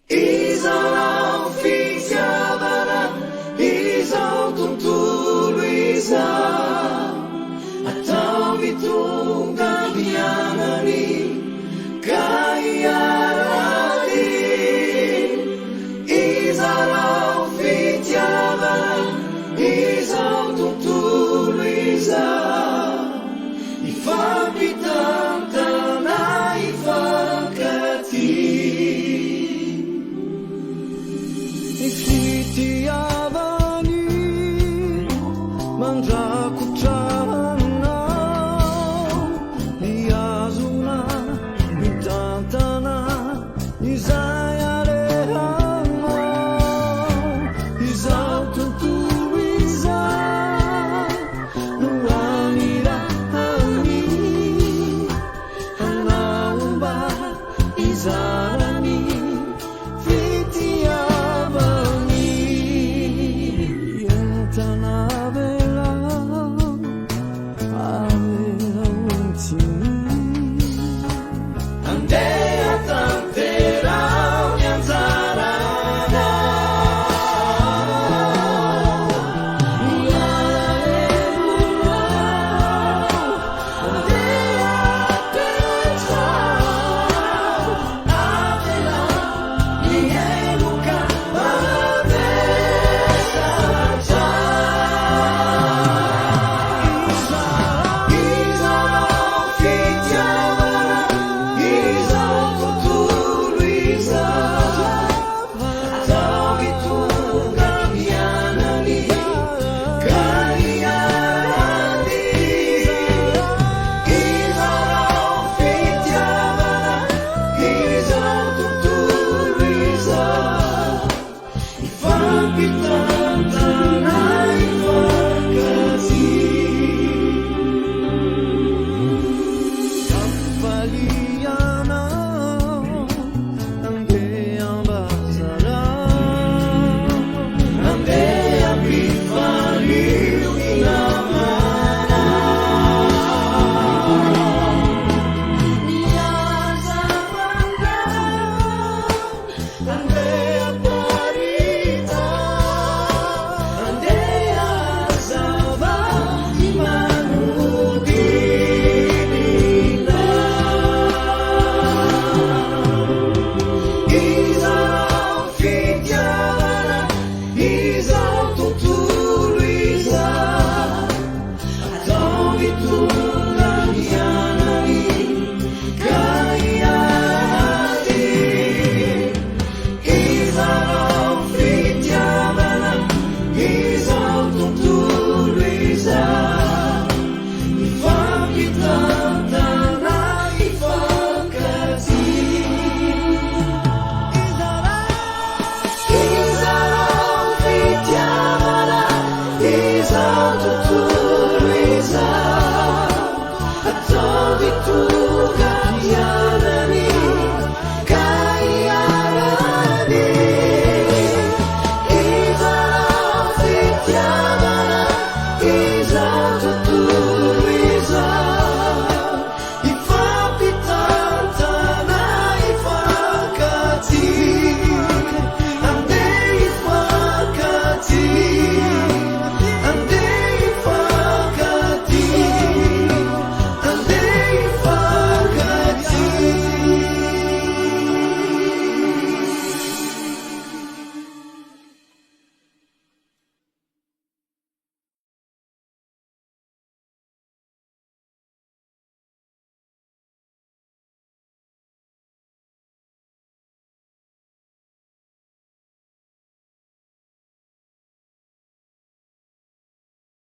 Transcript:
Izarao fitiavana izao tontolo izao, ataovy tonga mianany ka hiara-dia. Izarao fitiavana izao tontolo izao, hifampitantana hifankatia. Ny fitiavany mandrakotra anao, mihazona, mitantana izay alehanao. Izao tontolo izao no anirahany anao mba hizara ny fitiavany. Entana avelao, avelao entiny. Andeha tanteraho ny anjaranao. Ny alahelonao, andeha apetraho, avelao ny heloka mavesatra. Izarao fitiavana izao tontolo izao, ataovy tonga mianany ka hiara-dia. Izarao fitiavana izao tontolo izao, hifampitantana hifankatia. Hafalianao, andeha mba zarao, andeha ampifalio ny namanao. Ny hazavanao, andeha aparitaho, andeha hazavao ny manodidina. Izarao fitiavana izao tontolo izao, ataovy tonga mianany ka hiara-dia. Izarao fitiavana izao tontolo izao, hifampitantana hifankatia. Izarao fitiavana izao tontolo.